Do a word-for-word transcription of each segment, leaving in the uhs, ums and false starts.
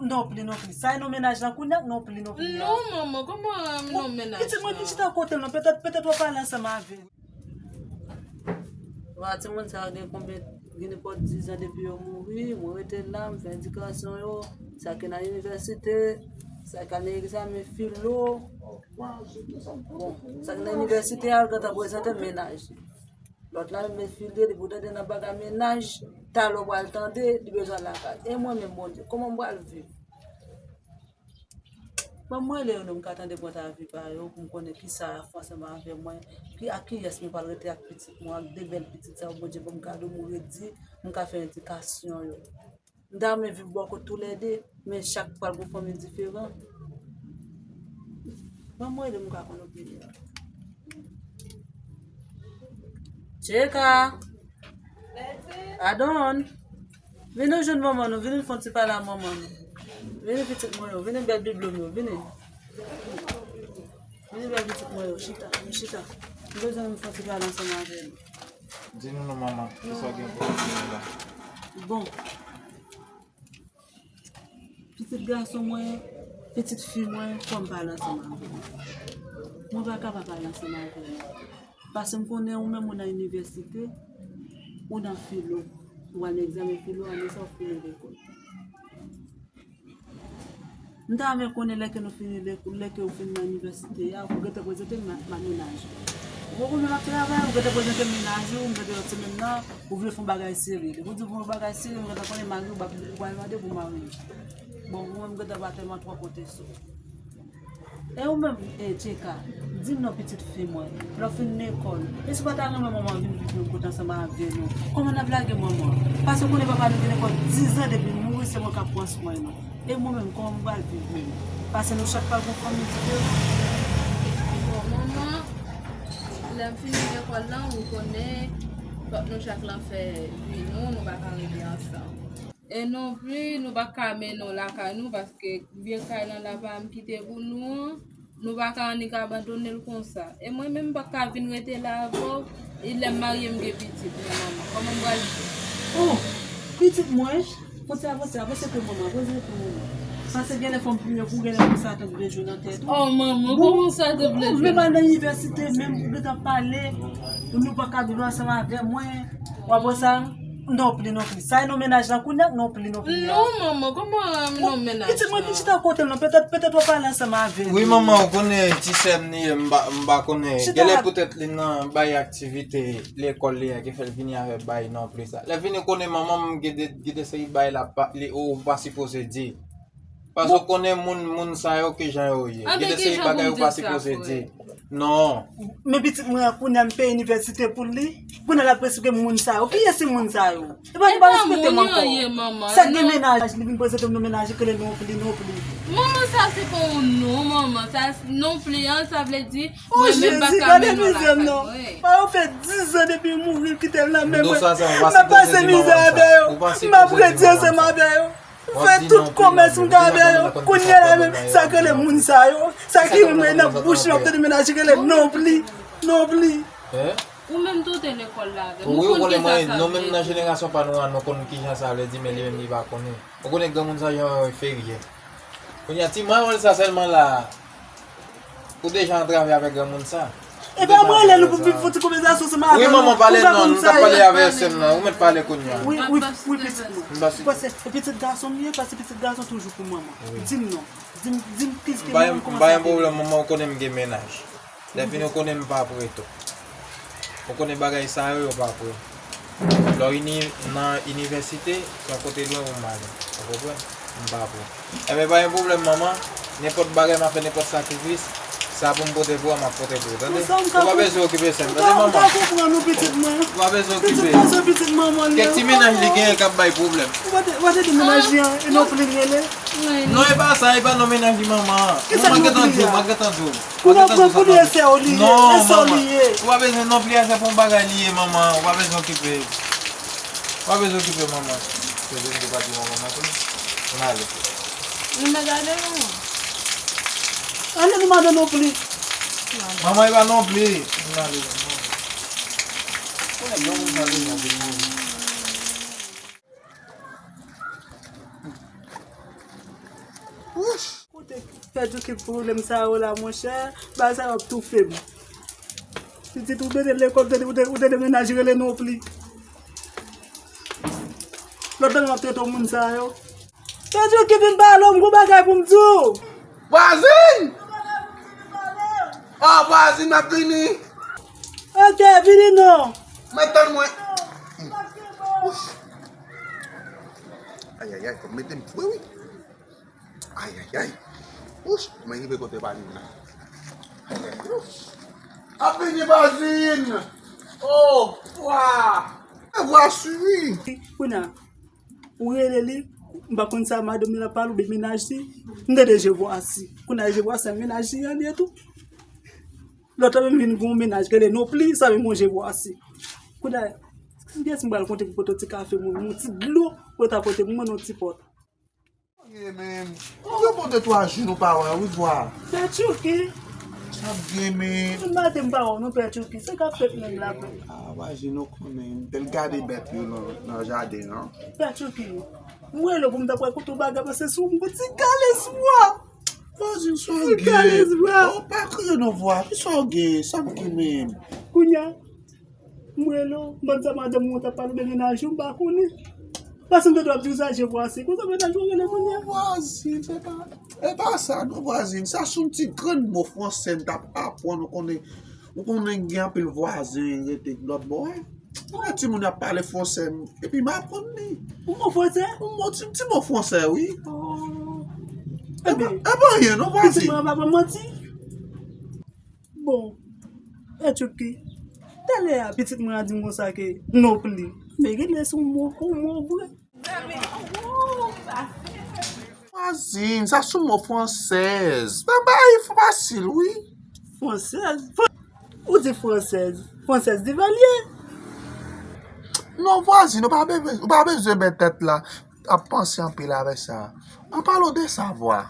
Non pli, non pli. Sa e non mennaj lan kounye a, non pli, non pli. Non, manman, kòman non mennaj lan? Pitit mwen ki chita kote l non, petèt, petèt w ap pale ansanm avè l. Wa timoun sa yo gen konbyen, gen nenpòt diz an depi yo mouri, mwen rete la, m fè edikasyon yo, sa ki nan inivèsite, sa ki al nan egzamen filo. Bon, sa ki nan inivèsite a, l gentan prezante l mennaj li. Lòt la menm, l file, li pou tande nan bagay mennaj, talè w pral tande, li bezwen lakay. E mwen menm, Bondye, kòman m pral viv? Ban m rele yo non, m ka tande pwent avi pa yo, pou m konnen kisa y ap fè ansanm avè mwen, ki, ak kiyès mwen pral rete ak pitit mwen, ak de bèl pitit sa yo, Bondye ban m kado, m redi, m ka fè edikasyon yo. M ta renmen viv bò kot toulède, men chak pral gon fanmi diferan. Ban m rele m ka konn opinyon. Tcheka! Adon! Vini jwenn manman nou, vini fè yon ti pale a manman nou. Vini pitit mwen yo, vini bèl biblo m yo, vini. Vini bèl pitit mwen yo, chita, chita. M bezwen nou fè yon ti pale ansanm avè nou. Di nou non manman, kisa w gen pou w di nou la? Bon. Pitit gason mwen, pitit fi mwen, fò m pale ansanm avè w. Mwen pa ka pa pale ansanm avè w. Paske m konnen ou menm ou nan inivèsite, ou nan filo. Ou al nan egzamen filo, ane sa w fini lekòl. M ta renmen konnen lè ke nou fini, lè, lè ke ou fin nan inivèsite a, ou gentan prezante m ma, ma mennaj ou. Ou poko menm ap travay, ou gentan prezante m mennaj ou, m tande lòt semèn nan, ou vle fè yon bagay serye. Depi w di w vle yon bagay serye, m gentan konnen mari w, w pral mande pou mari w. Bon, ou menm gentan pa tèlman twò konte sou. E ou menm, e, Tcheka, di m non pitit fi mwen, lè w fin lekòl, èske w pa ta renmen manman vin viv menm kote ansanm avè nou? Kòman n ap lage manman? Paske w konnen papa nou gen lekòl diz an depi l mouri, se mwen k ap pran swen nou. E mwen menm, kòman m pral viv menm? Paske nou chak pral gon fanmi diferan. Bon, manman, lè m fini lekòl lan, ou konnen, fòk nou chak lan fè vi nou, nou pa ka rete ansanm. E non pli, nou pa ka mennen w lakay nou, paske vye kay lan la pa m kite pou nou an, nou pa ka annik abandone l konsa. E mwen menm, m pa ka vin rete la avè w, e lè m marye, m gen pitit, men manman, kòman m pral fè? Oh, pitit mwen, fò ti avanse, avanse pou manman, avanse pou manman. Paske genlè fò m priye pou ou, genlè pou sa te vle jwe nan tèt ou. Oh, manman, kòman sa te vle jwe? Ou vle m al nan inivèsite, menm ou gentan pale, nou pa ka viv ansanm avè mwen. W ap wè sa? Non pli, non pli. Sa e non mennaj lan kounye a, non pli, non pli. Non, manman, kòman non mennaj lan? Pitit mwen ki chita kote l non, petèt, petèt w ap pale ansanm avè l. Wi, manman, ou konnen ti sè m li ye, m pa, m pa konnen. Genlè poutèt li nan bay aktivite lekòl li a ki fè l vini avè bay non pli sa. Lè vini konnen manman m gen de, gen de seri bay la pa, li, ou pa sipoze di. Paske w konnen moun, moun sa yo, kijan yo ye. Gen de seri bagay ou pa sipoze di. Non. Men pitit mwen an, kounye a m peye inivèsite pou li. Kounye a l ap resevwa moun sa yo. Kiyès se moun sa yo? Epa nou pa respekte m ankò. Sa gen mennaj, li vin prezante m nan mennaj li, ke li non pli, non pli. Manman, sa se pa yon non, manman. Sa non pli an, sa vle di, mwen menm pa ka mennen w lakay mwen. Pa yo fè diz an depi l mouri, l kite l nan men mwen. M ap pase mizè avè yo. M ap redi ansanm avè yo. M fè tout kòmès m gen avè yo. Kounye a la menm, sa k rele moun sa yo, sa ki renmen nan bouch yo, ap tande mennaj ki rele non pli, non pli. Ou menm tou te lekòl la avè m. Ou konn kisa sa vle di. Nou menm nan jenerasyon pa nou an, nou konn kijan sa vle di, men li menm li pa konnen. Ou konnen granmoun sa jan yo enferyè. Kounye a, ti mawòl sa sèlman la. Ou deja antrave avèk granmoun sa. Epa mwen rele nou pou fè ti konvèsasyon ansanm avè nou. Wi, manman, pale non, nou t ap pale avè sè m nan. Ou mèt pale kounye a. Wi, wi, wi, pitit mwen. Paske se pitit gason m ye, paske pitit gason toujou pou manman. Di m non. Di m, di m ki, ki manman kòmanse ap ede. M pa gen pwoblèm, manman, ou konnen m gen mennaj. Lè fini, ou konnen m pa prè tou. Ou konnen bagay sa yo, yo pa prè. Lè w ini-, nan inivèsite, se yon kote lwen pou m ale. Ou konprann? M pa prè. Enben, pa gen pwoblèm, manman. Nenpòt bagay m ap fè, nenpòt sakrifis, sa pou m pote pou ou, m ap pote pou ou, tande? Ou pa bezwen okipe sè m, tande, manman? Ou pa bezwen okipe. Kèk ti mennaj li genyen k ap bay pwoblèm. Ou pa te, ou pa te di mennaj li an, e non pli l rele? Non, e pa sa, e pa non mennaj li, manman. Manman, gentan di w, m ap gentan di w. Kounye a pran pou li e sè w li ye, e sè w li ye. Ou pa bezwen non pli a, se pa yon bagay li ye, manman. Ou pa bezwen okipe. Ou pa bezwen okipe, manman. Se vre m te pa di manman non pli. Ann ale. Nou mèt ale, manman. Ann ale, nou mèt ale non pli. Manman, e pa non pli. Ann ale, manman. Wè, non, nou mèt ale non pli, manman. Kote fè Djouki pwoblèm sa yo la, monchè? Bagay sa yo ap toufe m. Pitit ou mete l lekòl, ou te, ou te, ou te demenaje, rele non pli. Lòt tan m ap trete w moun sa yo. Fè Djouki vin pale w, m gon bagay pou m di w. Vwazin! Ah, vwazin, m ap vini. Ok, vini non. Mwen tann mwen. Ayayay, fò m mete m fre, wi. Ayayay. Ouch, mwen rive kote pa li la. Ayayay, ouch. Ap vini vwazin. Oh, vwa. E vwa swi. Kounye a, ou rele li, m pa konn sa madanm li la pale oubyen mennaj li. M tande je vwa si. Kounye a je vwa si, mennaj li an li tou. Lòt la menm vin gon mennaj rele non pli, sa menm yon je vwa si. Kounye a, kiyès m pral konte pou pote yon ti kafe, moun, yon ti dlo, pou ta pote pou mwen yon ti pòt. Gen men. Ou gen bon de twa jou nou pa wè, wi, vwa. Pè Tchouki. Sa gen men. Tout maten m pa wè w non, Pè Tchouki. Sa k ap fèt menm la, pè? Ah, vwazin, nou konnen. M te l gade bèt yo nan, nan jaden an. Pè Tchouki. M rele w pou m ta pral konte w bagay, paske sou m, ti kalès vwa. Vwazin, sa w gen? Ti kalès vwa. Oh, pa kriye non, vwa. Ki sa w gen? Sa m gen menm? Kounye a, m rele w, m pa t sa madanm ou t ap pale de mennaj ou, m pa konnen. Paske m te dwe ap di w sa, je vwa si. Konsa mennaj ou rele kounye a. Vwazin, se pa, e pa sa non, vwazin. Sa se yon ti grenn mo fransè m t ap aprann, ou konnen, ou konnen gen anpil vwazen rete lòt bò a. Gen timoun ap pale fransè, epi m aprann li. Yon mo fransè? Yon mo, ti, ti mo fransè, wi. Oh. E pa, e pa anyen non, vwazin. Pitit mwen pa manti. Bon, e Tchouki, talè a pitit mwen an di m konsa ke non pli. Men gen lè se yon mo, yon mo vre. Vwazin, sa se yon mo fransèz. Nan bay fasil, wi. Fransèz? Fran-, ou di fransèz? Fransèz Divalye? Non, vwazin, ou pa bezwen, ou pa bezwen bèt tèt la ap panse anpil avèk sa. An palan de sa, vwa.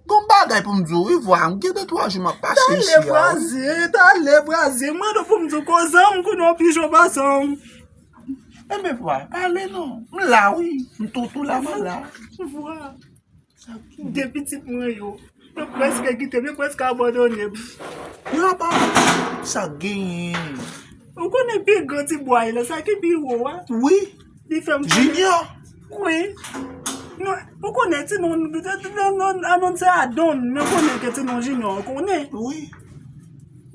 Gon bagay pou m di w, wi, vwa. M gen de twa jou m ap pase isi a, wi. Talè, vwazin, talè, vwazin. Mande w pou m di w koze m, kounye w pijon pase m. Enben, vwa, pale non. M la, wi. M toutou la, mwen la. Vwa. De pitit mwen yo, yo prèske kite m, yo prèske abandone m. Yo ap, sa genyen? Ou konnen pi gran ti bwa la, sa ki pi wo a? Wi. Li fè m konnen. Junior? Wi. Non, ou konnen ti non, non, non, non, se Adon, men ou konnen ke ti non Junior, ou konnen. Wi.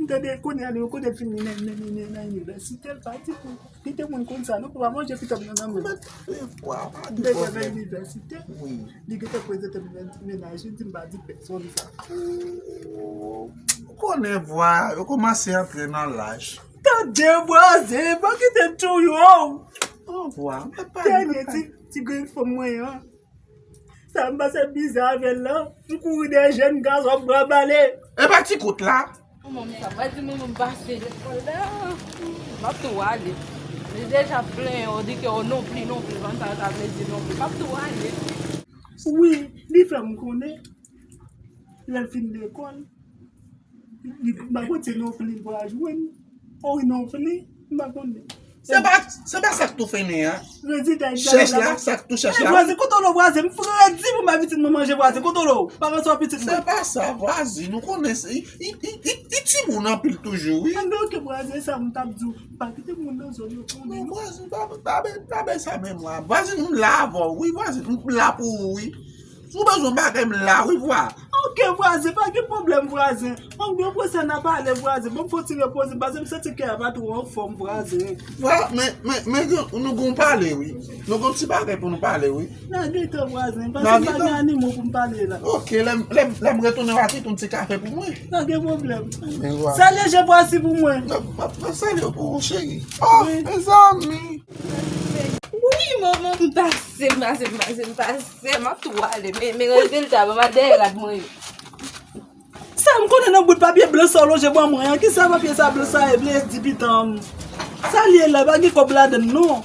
M tande kounye a, li, ou konnen fin nan, nan, nan, nan inivèsite, l pati pou kite moun konn sa, non, pou pa manje pitit nan nan men. Mwen, e, vwa, pa gen pwoblèm. Li te nan inivèsite. Wi. Li gentan prezante men-, mennaj li, di m pa di pèsonn sa. Ou konnen vwa, yo kòmanse antre nan laj. Tande vwazen, pa kite m touye w. An vwa, mwen pa. Dènye ti, ti grenn fanm mwen an. Sa m pase biza avè l lan, m kouri dèyè jèn gason ap bra bale. E pa ti kout la. Manman, sa pa di manman m pase lekòl la. M ap tou ale. Li deja plenyen, ou di ke ou non pli, non pli, konn sa sa vle di non pli. M ap tou ale. Wi, li fè m konnen. Lè l fin lekòl, li, m pa konn se non pli l pral jwenn. Ou non pli, m pa konnen. Se pa, se pa sa k tou fennen an. Rezilta egzamen la. Chèch la, sa k tou chèch la. Vwazen, kote w lo vwazen? M fredi pou m ba pitit mwen manje vwazen. Kote w lo? Pa resevwa pitit mwen. Se pa sa, vwazen. Nou konnen se, i, i, i, i timoun anpil toujou, wi. Anben, oke, vwazen, sa m t ap di w. Pa kite moun nan zòn yo konnen. Non, vwazen, pa, pa, pa, pa bay sa menm la. Vwazen, m la avè w, wi, vwazen. M la pou ou, wi. Si w bezwen bagay, m la, wi, vwa. Oke, vwazen, pa gen pwoblèm, vwazen. Ann, yon pwen sa n a pale, vwazen. Ban m fè yon ti repoze, paske m santi kè a pa twò anfòm, vwazen. Vwa, men, men, men, gen, nou gon pale, wi. Nou gon ti bagay pou nou pale, wi. Nan gen tan, vwazen, paske m pa gen animo pou m pale la. Oke, lè m, lè m, lè m retounen, w a kite yon ti kafe pou mwen. Pa gen pwoblèm. Men, vwa. Salye je vwa si pou mwen. Nan, nan, nan salye pou ou, cheri. Oh, mezanmi. Wi, manman, m pase, m pase, m pase, m pase, m ap tou ale. Men, men rezilta, ban m al dèyè rad mwen yo. Sa m konnen nan bout papye blan sa w lonje ban mwen an, kisa papye sa blan sa e vle di pitanm? Sa l ye la, pa gen kòb ladann non.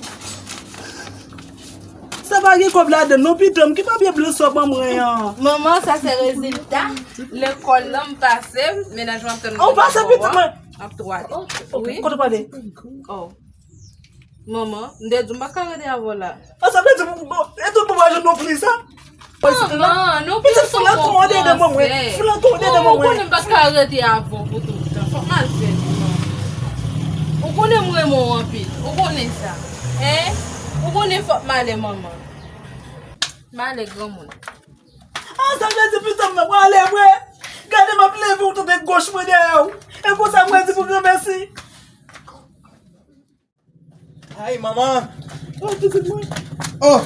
Sa pa gen kòb ladann non, pitanm, ki papye blan sa w ban mwen an? Manman, sa se rezilta lekòl lan m pase, mennaj mwen ap tann mwen. Ou pase pitit mwen? M ap tou ale. Wi. Kote w prale? Oh. Manman, m te di w m pa ka rete avè w la. An, sa vle di, bon, e tout bon manje non pli sa? Manman, nou pito flanke w dedan mwen. Flanke w dedan mwen. Ou konnen m pa ka rete avè w pou tout tan. Fòk m al fè li, manman. Ou konnen m renmen w anpil. Ou konnen sa. Hein? Ou konnen fòk m ale, manman. M ale, granmoun. Ah, sa vle di pito m nan prale vre. Gade m ap leve w tande goch mwen dèyè w. E konsa mwen di pou granmèsi. Ay, manman. Oh, pitit mwen. Oh,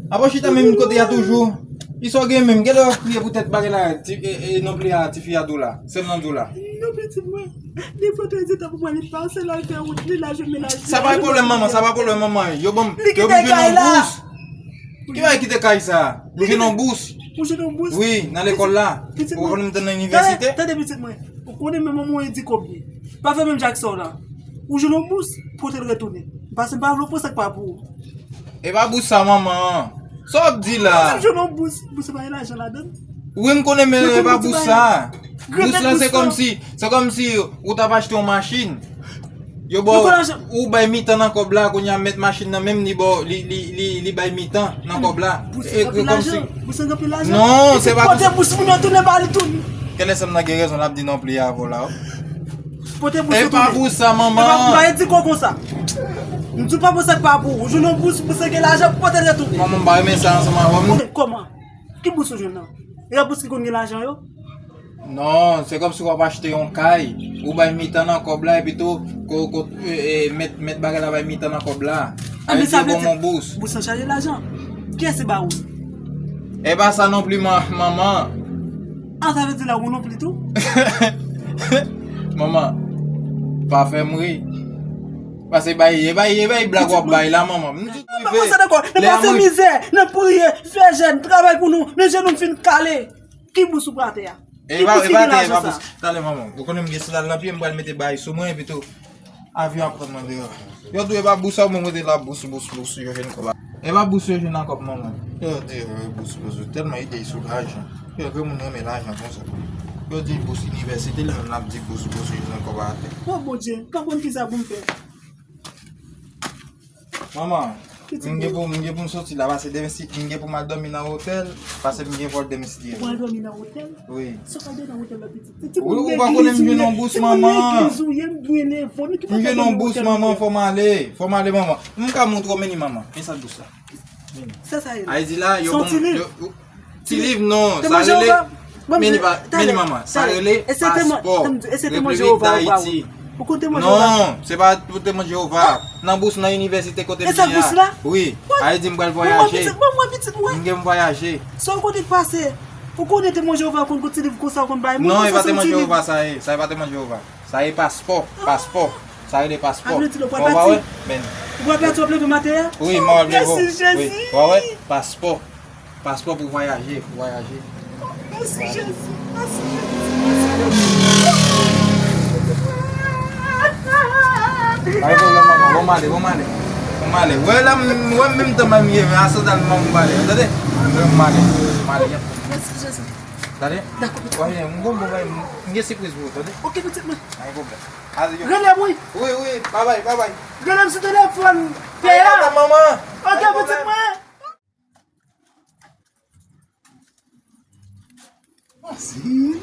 apa w chita menm kote a toujou? Kisa w gen menm? Genlè w ap kriye poutèt bagay la, ti, e, e, non pli a, tifi a di w la. Sè m nan di w la. Non, pitit mwen. Li fòtèzi tan pou mwen, li pase la, l fè wout li, l al jwenn mennaj li. Sa pa pwoblèm, manman, sa pa pwoblèm, manman. Yo ban m, yo ban m jwenn yon bous. Ki bagay kite kay sa? M jwenn yon bous. Ou jwenn yon bous? Wi, nan lekòl la. Pitit mwen. Ou konnen m te nan inivèsite? Tande, tande, pitit mwen. Ou konnen menm manman w e di kòb li. Pa fè menm jan ak sa w la. Ou jwenn yon bous, pote l retounen. Paske m pa vle w pran sa k pa pou ou. E pa bous sa, manman. Sa w ap di la? Ou di m jwenn yon bous, bous pa gen lajan ladan l. Wi, m konnen, men e pa bous sa. Bous la, se kòmsi, se kòmsi ou t ap achte yon machin. Yo ba w, ou bay mitan nan kòb la, kounye a mèt machin nan menm, li ba w, li, li, li, li bay mitan nan kòb la. E kòmsi. Bous la gen anpil lajan. Non, se pa bous. Pote bous moun nan tounen ba li tou. Kèlè sè m nan gen rezon l ap di non pli avè w la. Pote bous ou tounen. E pa bous sa, manman. E pa, pa di kò konsa. M di w pa bous sa k pa pou ou. Ou jwenn yon bous, bous la gen lajan, pote l retounen. Manman, m pa renmen sa ansanm avè w. Kòman? Ki bous ou jwenn nan? E bous ki konn gen lajan yo? Non, se kòmsi w ap achte yon kay, ou bay mitan nan kòb la, epi tou, ko, ko, e, e, mèt, mèt bagay la bay mitan nan kòb la. Anben, sa vle di, bous lan chaje lajan. Kiyès ki ba ou? E pa sa non pli, man, manman. Ah, sa vle di la ou non pli tou? Manman, pa fè m ri. Paske bay, e bay, e bay blag w ap bay la, manman. M di w prive. Nan pase dakò, nan pase mizè, nan priye, fè jèn, travay pou nou, men jenou m fin kale. Ki bous ou pran atè a? Ki bous ki gen lajan sa? Talè, manman. Ou konnen m gen sandal nan pye, m pral mete bagay sou mwen, epi tou, avyon ap pran mwen deyò. Yo di w e pa bous sa, mwen rete la, bous, bous, bous, yo jwenn kòb la. E pa bous yo jwenn nan kòb, manman. Yo di, e, bous, bous, tèlman ide sou lajan. Yo, granmoun renmen lajan konsa. Yo di bous inivèsite, li menm l ap di bous, bous, yo jwenn kòb atè. O Bondye, m pa konn kisa pou m fè. Manman, m gen pou, m gen pou m soti la, paske demen si, m gen pou m al dòmi nan otèl, paske m gen vòl demen si Dye vle. Ou al dòmi nan otèl? Wi. Sa w pral dòmi nan otèl la, pitit? Wi, ou pa konnen m jwenn yon bous, manman. Se pou legliz ou ye, m byen leve, men ki pa ka dòmi nan otèl. M jwenn yon bous, manman, fò m ale, fò m ale, manman. M ka montre w, men ni manman. Men sa bous la. Sa sa ye la? Ayiti la, yo ban m, yo, yo, ti liv non, sa rele, men ni pa, men ni manman, sa rele paspò Repiblik Dayiti. Ou konn temwen Jewova? Non, se pa pou temwen Jewova. Nan bous, nan inivèsite kote m ye a. Wi, Ayiti m pral vwayaje. M gen m vwayaje. Sa ou konnen k pase? Ou konnen temwen Jewova konn gon ti liv konsa ou konn bay moun? Non, e pa temwen Jewova sa ye. Sa e pa temwen Jewova. Sa e paspò, paspò. Sa rele paspò. Ou pa wè? Men. Ou pral pati w ap leve maten an? Wi, m ap leve. Wi, ou pa wè? Paspò. Paspò pou vwayaje, pou vwayaje. Mèsi Jezi, mèsi Jezi, mèsi Jezi. Pa gen pwoblèm, manman. Bon, m ale, bon, m ale. Bon, m ale. Wè la, m, wè menm tan m ye, men a sandal m, m ale. Tande? Wè m ale. M ale. Mèsi Jezi. Tande? Dakò, pitit mwen. Wè, m gon bon bagay, m gen sipriz pou ou, tande? Oke, pitit mwen. Pa gen pwoblèm. Rele m, wi. Wi, wi, babay, babay. Rele m sou telefòn pè a. Ay, manman. Oke, pitit mwen. Fasil.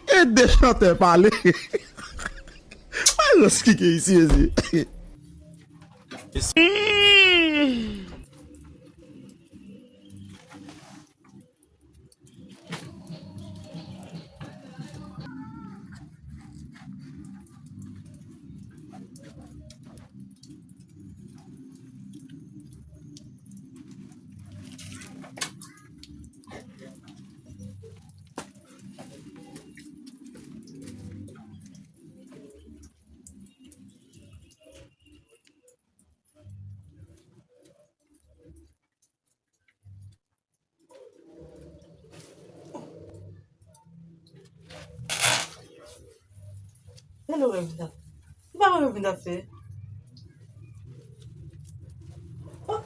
E de chantè pale. Pa rans ki gen isi, mezi. Hello, Revda. Se pa mwen Revda fè. Oh.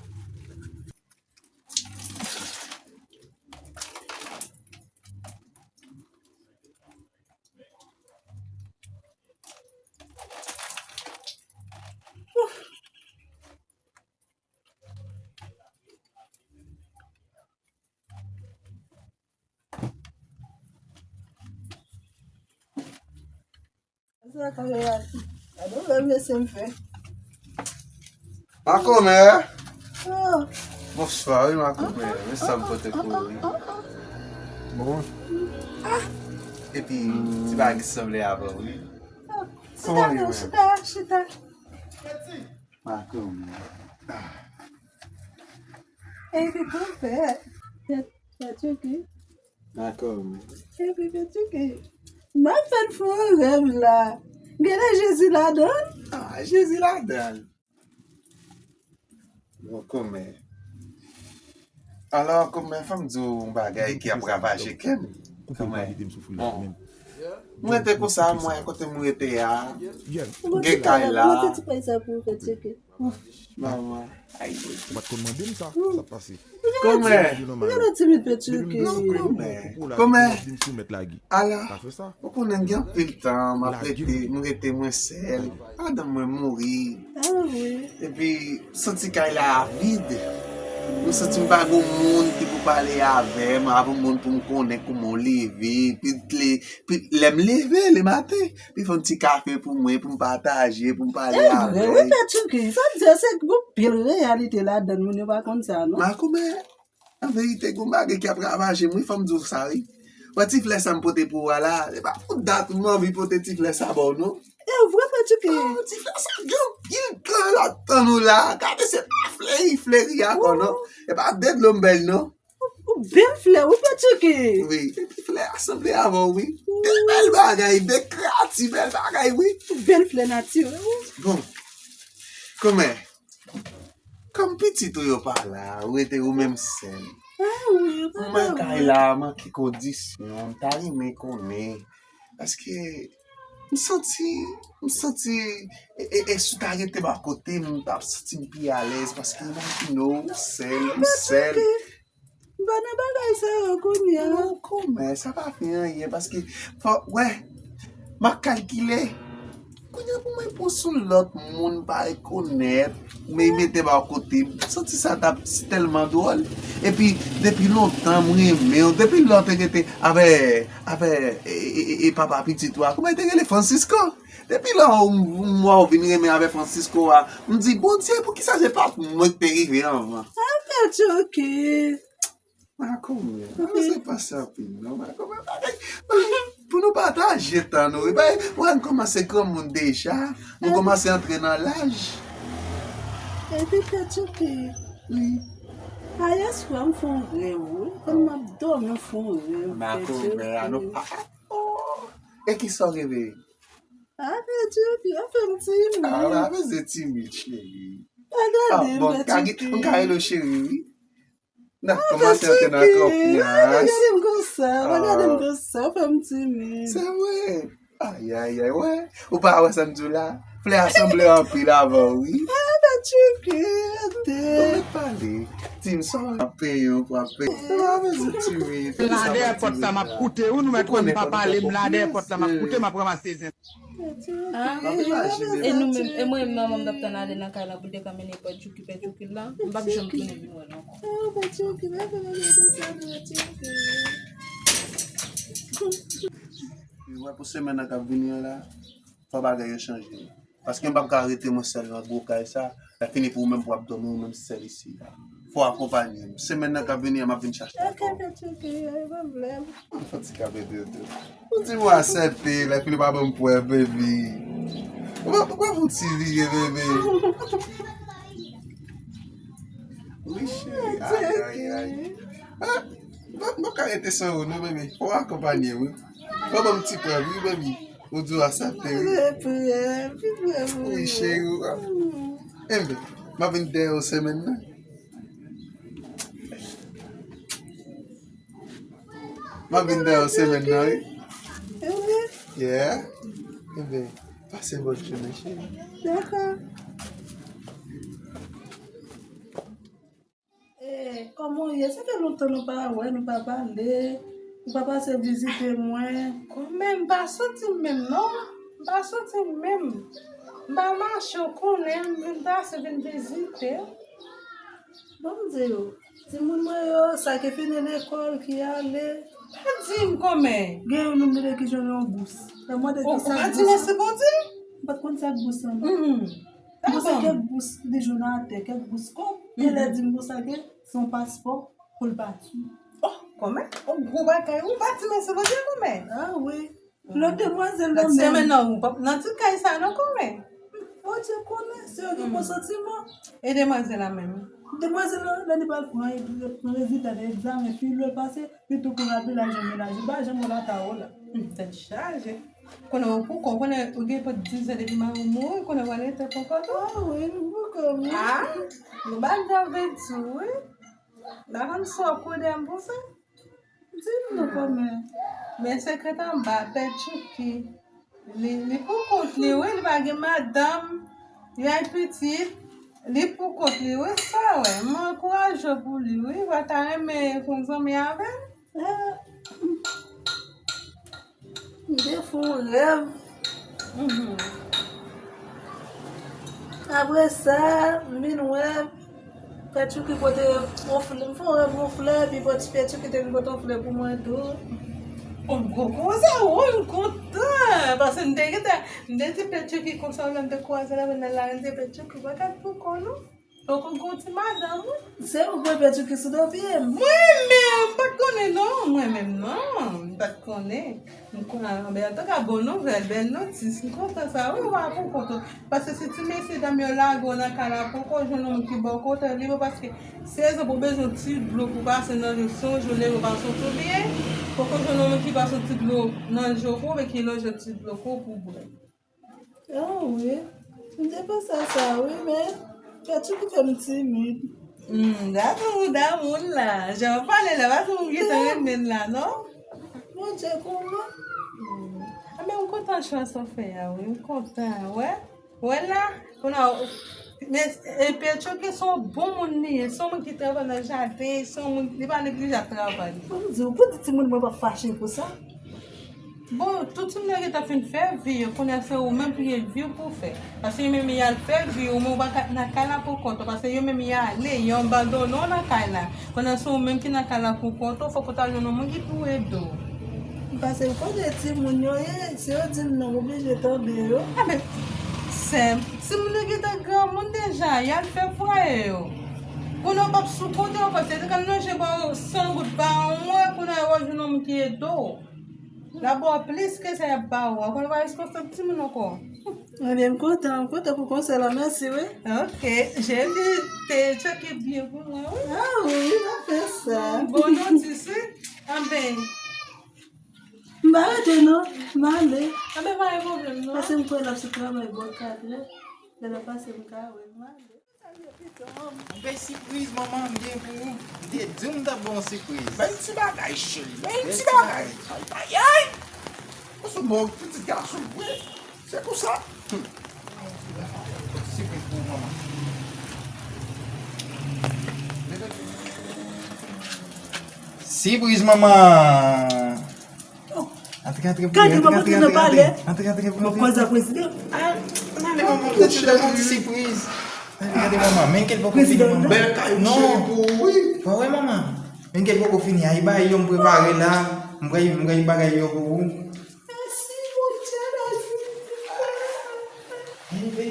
Ouf. Sa ka reyaji. Gade yon mesye m fè. Makomè. Oh. Bonswa, wi, makomè. Men sa m pote pou ou, wi. Bon. Epi, ti bagay ki sanble avè w, wi. Kòman w ye, menm? Chita, chita. Makomè. Epi, konpè. Tèt, tèt choke. Dakò, men. Epi, Petchouki, m ap fè n fè yon rèv la. Genlè Jezi ladan l? Ah, Jezi ladan l. Bon, kòmè. Alò, kòmè, fò m di w yon bagay ki ap ravaje kè m. Kòmè. Bon. Mwen rete konsa, mwen kote m rete a. Gen kay la. Mwen te ti pay sa pou Petchouki. Manman, ay, Bondye. Ou pa t konn mande m sa, sa t pase. Kòmè. Gade timid Petchouki. Kòmè. Kòmè. Ala, ou konnen m gen anpil tan, m ap rete, m rete mwen sèl. Madanm mwen mouri. Ah, wi. Epi, m santi kay la vid. M santi m pa gen moun ki pou pale avè m, avè moun pou m konnen kouman w leve, epi, epi lè m leve lematen, li fè yon ti kafe pou mwen, pou m pataje, pou m pale avè l. E vre, wi, Petchouki. Sa m di, se yon pil reyalite ladan l, moun yo pa konn sa, non. Makomè, an verite, gen yon bagay ki ap ravaje m, wi, fò m di w sa, wi. Wè ti flè sa m pote pou ou a la, se pa pou dat m anvi pote ti flè sa ba w, non. E vre, Petchouki. Oh, ti flè sa gen anpil tan l ap tann ou la. Gade, se pa fleri, fleri ankò, non. E pa de dlo m ba l, non. Ou bèl flè, wi, Petchouki. Wi, epi flè a sanble avè w, wi. De bèl bagay, de kreyati bèl bagay, wi. Ou bèl flè natirèl, wi. Bon, kòmè, kòm pitit ou yo pa la, ou rete ou menm sèl. Ah, wi, ou pa la. Kay la manke kondisyon, m ta renmen konnen. Paske m santi, m santi, e, e, e si w ta rete bò kote m, m t ap santi m pi alèz, paske imajine w sèl, m sèl. M pa nan bagay sa yo kounye a. Non, kòmè, sa pa fè anyen, paske, fò, wè, m ap kalkile. Kounye a pou mwen pran sou lòt moun pa rekonèt, men mete ba w kote. M santi sa t ap tèlman dwòl. Epi, depi lontan, m renmen w. Depi lè w te rete avè, avè, e, e, e, e papa pitit ou a. Kòman l te rele? Francisco. Depi lè w, m, m wè w vin renmen avè Francisco a, m di, Bondye, poukisa se pa mwen ki te rive anvan? Ah, Petchouki. Makomè, ann se panse anpil, non, makomè, bagay, pou nou pataje tan nou, wi, bagay, wè, nou kòmanse granmoun deja, nou kòmanse antre nan laj. Epi Petchouki, wi. Ayè swa m fè yon rèv, wi, pandan m ap dòmi, m fè yon rèv, makomè, Petchouki. A, nou pa, oh, e kisa w reve? A, Petchouki, w ap fè m timid. A, w ap fè timid, cheri. Pa gade m, Petchouki. A, bon, m ka rele w cheri, wi. N ap kòmanse antre nan konfyans. Pa gade m konsa, pa gade m konsa, w fè m timid. Se vre. Ay, ay, ay, wè. Ou pa wè sa m di w la? Flè a sanble anpil avè w, wi. Ah, Petchouki, rete. Ou mèt pale. Di m sa w ap peye, w ap peye. Ou pa bezwen timid. M la dèyè pòt la, m ap koute. Ou nou mèt konn pa pale, m la dèyè pòt la, m ap koute, m ap ranmase zen. Ah, e nou menm, e mwen menm manman m t ap tann ale nan kay la pou l te ka mennen Petchouki, Petchouki la, m p ap janm tounen vin wè l ankò. Ou wè pou semèn nan k ap vini an la, fò bagay yo chanje. Paske m p ap ka rete mwen sèl nan gwo kay sa. Lè fini pou ou menm pou w ap dòmi ou menm sèl isi a. Fò w akonpanye m. Semèn nan k ap vini an, m ap vin chache w ankò. Ok, Petchouki, pa gen pwoblèm. Ou di m w aksepte, lè fini pa ban m pwèv, baby. Ou pa, ou pa fouti vire, baby. Wi, cheri, ay, ay, ay. Ah, m p ap ka rete san ou, non, baby. Fò w akonpanye m, wi. Fò w ban m ti pwèv, wi, baby. Ou di w aksepte, wi. Wi, cheri, ou ka. Enben, m ap vin dèyè w semèn nan. M ap vin dèyè w semèn nan, wi. Yeah. Enben, pase bòn jounen, cheri. Dakò. Eh, kòman w ye? Sa fè lontan nou pa wè, nou pa pale. Ou pa pase vizite mwen. Kòmè m pa santi m menm, non. M pa santi m menm. M pa mache, w konnen, m vin pase, vin vizite. Bon, m di w, timoun mwen yo, Sa ki fini lekòl, ki ale. Pa di m kòmè. Gen youn nou mande ki jan yon bous. Mwen mande ki sa bous. Ou pa di mèsi Bondye? M pa t konn sa bous lan non. Bous se kèk bous li jwenn atè, kèk bous kòb. Genlè di m konsa ke se yon paspò pou l pati. Oh, kòmè, yon gwo bagay wi, pa di mèsi Bondye kòmè. Ah wi. Lòt demwazèl nan menm. Nan ti kay sa non kòmè. Bondye konnen, se yo ki pran santiman. E demwazèl la menm? Demwazèl la, lè li pral pran, li pran rezilta nan egzamen, fi lè l pase, li tou kouri al vin al jwenn mennaj li, li pa janm wè l ata o la. Tèt chaje. Konnen ou poukò, konnen ou gen pou dizan depi mari w mouri, konnen w al rete poukò tou. Ah wi, nou poukò wi. Ah, nou ba l jan vin tou wi. Dakonn sa w konnen m pou sa? Di m non kòmè. Men sekrè t anba pè Tchouki. Li, li pou kont li wi, li pa gen madanm, li ay pitit, li pou kont li wi, sa wè. Mwen ankouraje w pou li wi, w pa ta renmen fè zanmi avè l? M te fè yon rèv. Apre sa, m vin wè Pè Tchouki pote yon flè. M fè yon rèv yon flè, epi Pè Tchouki te vin pote yon flè pou mwen tou. Yon gwo koze, wi, m kontan. Paske m te gentan, m te di Pè Tchouki konsa, lè m te kwaze l avè l nan lari, m te di Pè Tchouki, bagay pou kò nou. Poko gon ti madanm wi. Se ou k pran pèdi ki sou do pye m. Mwen menm, m pa t konnen non, mwen menm non, m pa t konnen. M konnen, men antouka bon nouvèl, bèl notis, m kontan sa wi, ou pa pou kont ou. Paske si ti mesye dam yo lage w nan kay la, poko jwenn yon moun ki ba w kontè li, paske se rezon pou bezwen ti dlo pou pase nan je w, si yon jou leve w pa sot oubyen poko jwenn yon moun ki pase yon ti dlo nan je w pou, oubyen ki lonje ti dlo pou, pou bwè. Ah wi, m te panse a sa wi, men pèdi ki fè m timid. Hmm, damou, damou la. Jan w pale la, pa di w gentan renmen l la, non? Bondye konnen. Anben, m kontan chwa sa w fè a wi, m kontan, wè. Wè la, kounye a, men, e, Pè Tchouki se yon bon moun li ye, se yon moun ki travay nan jaden, se yon moun, li pa neglije ap travay. Pou m di w, pou di timoun mwen pa fache pou sa? Bon, tout timoun yo gentan fin fè vi yo, kounye a se ou menm pou gen vi w pou w fè. Paske yo menm y al fè vi yo, men ou pa ka nan kay la pou kont ou, paske yo menm y ale, yo abandone w nan kay la. Kounye a se ou menm ki nan kay la pou kont ou, fòk ou ta jwenn yon moun ki pou ede w. Paske kote timoun yo ye, si yo di m non, m oblije tande yo. Enben, sè m, timoun yo gentan granmoun deja, y al fè fwaye yo. Kounye a w p ap sou kote w ankò, se te kal lonje ba w san goud pa mwa, kounye a w ap jwenn yon moun ki ede w. L ap ba w plis ke sa y ap ba w an. Konn pa reskonsan timoun ankò. Ebyen, m kontan, m kontan pou konsèy la. Mèsi, wi. Ok. Jezi te tcheke byen pou mwen, wi. Ah wi, pa fè sa. Bon notis, wi. Anben. M pa rete, non. M ale. Anben, pa gen pwoblèm, non. Pase m kwè l ap sou travay bò katrè. Lè l ap pase, m ka wè l. M ale. Yon bèl sipriz manman m gen pou ou. M te di w m t ap ba w yon sipriz. Bèl ti bagay cheri. Bèl ti bagay. Ayayay. Ou se bon pitit gason vre. Se pou sa. Sipriz pou ou manman. Sipriz manman. Antre, antre, antre, antre, antre, antre, antre, antre, antre. Mwen koze ak prezidan. Antre, manman, mwen te chita yon ti sipriz. Antre, antre, manman, men kèl poko fini, manman. Bèl kay, cheri, pou ou, wi. Wè, wè, manman. Men kèl poko fini, ay, bay yo, m prepare la. M pral, m pral bagay yo pou ou. Mèsi, Bondye, la vi. Bèl kay,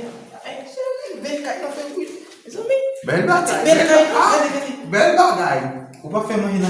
bèl kay, bèl kay. Bèl bagay. Bèl bagay. Ou pa fè manje nan